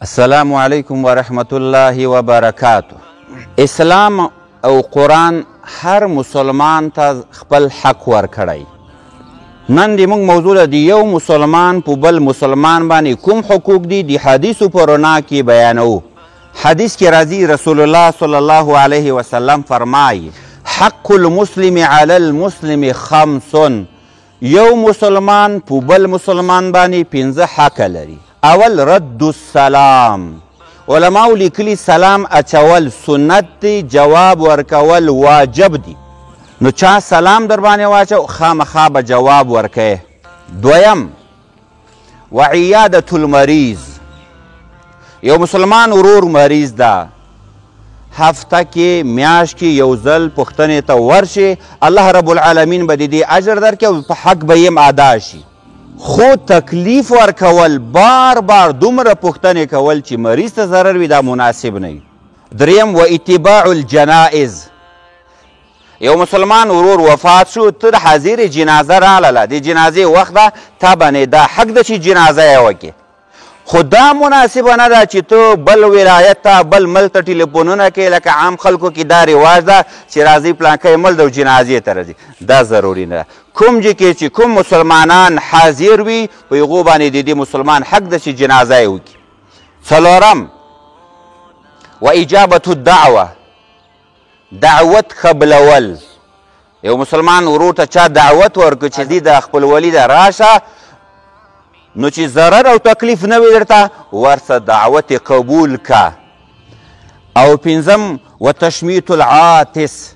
السلام علیکم ورحمت الله وبرکاته. اسلام او قرآن هر مسلمان ته خپل حق ورکړی. نن د موږ موضوع ده د یو مسلمان په بل مسلمان باندې کوم حقوق دي، د حدیثو په رڼا کې بیانوو. حدیث کې راځي رسول الله صلی الله علیه وسلم فرمایي: حق المسلم علی المسلم خمس. یو مسلمان په بل مسلمان باندې 5 حق لري. اول رد السلام. علماو لیکلي سلام اچول سنت دی، جواب ورکول واجب دی. نو چا سلام در باندې واچو خامخا به جواب ورکوي. دویم وعیادة المریض. یو مسلمان ورور مریض ده، هفته کې میاشت کې یو ځل پوښتنې ته ورشي، الله رب العالمین به د دې اجر درکړي او په حق به یې هم ادا شي. خو تکلیف ورکول، بار بار دومره پوښتنې کول چې مریض ته ضرر وي، دا مناسب نه وي. دریم و اتباع الجنائز. یو مسلمان ورور وفات شو، ته د حاضرې جنازه راغله، د جنازې وخت ده، تا باندې دا حق ده چې جنازه یې وکړې. خو دا مناسبه نه ده چې ته بل ولایت ته بل ملک ته ټلیفونونه کوې، لکه عام خلکو کې دا رواج ده چې راځي پلانکی ملک ده او جنازې ته راځي. دا ضروري نه ده. کوم ځای کې چې کوم مسلمانان حاضر وي په هغو باندې د دې مسلمان حق ده چې جنازه یې وکړي. څلورم و اجابة الدعوه. دعوت قبلول. یو مسلمان ورور ته چا دعوت ورکړ چې دې د خپلولي ده راشه، نو چې ضرر او تکلیف نه وي درته، ورسه دعوت قبول کا. او پنځم وتشمیت العاطس.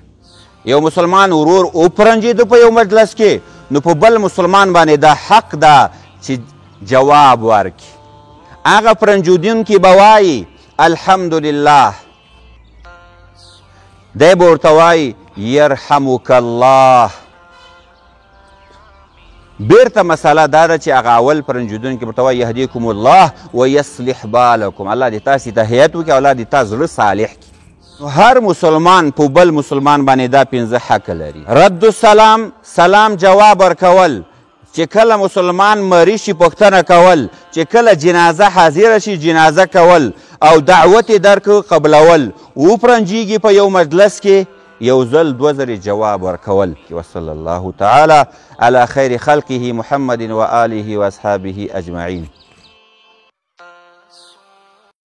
یو مسلمان ورور وپرنجېده په یو مجلس کې، نو په بل مسلمان باندې دا حق ده چې جواب ورکړي. هغه پرنجودونکي به وایي الحمدلله، دی به ورته وایي یرحمک الله. بیرته مسله دا ده چې هغه اول پرنجودونکي ورته وایي یهدیکم الله ویصلح بالکم، الله دې تاسې ته هیئت وکړي او الله دې تا زړه صالح کړي. هر مسلمان په بل مسلمان باندې دا 5 حق لري. رد السلام، سلام جواب ورکول، چې کله مسلمان مریض شي پوښتنه کول، چې کله جنازه حاضره شي جنازه کول، او دعوت یې درکړ قبلول، وپرنجیږي په یو مجلس کې یو ځل دوه ځلې جواب ورکول. وصلی الله تعالی علی خیر خلقه محمد و آله و اصحابه اجمعین.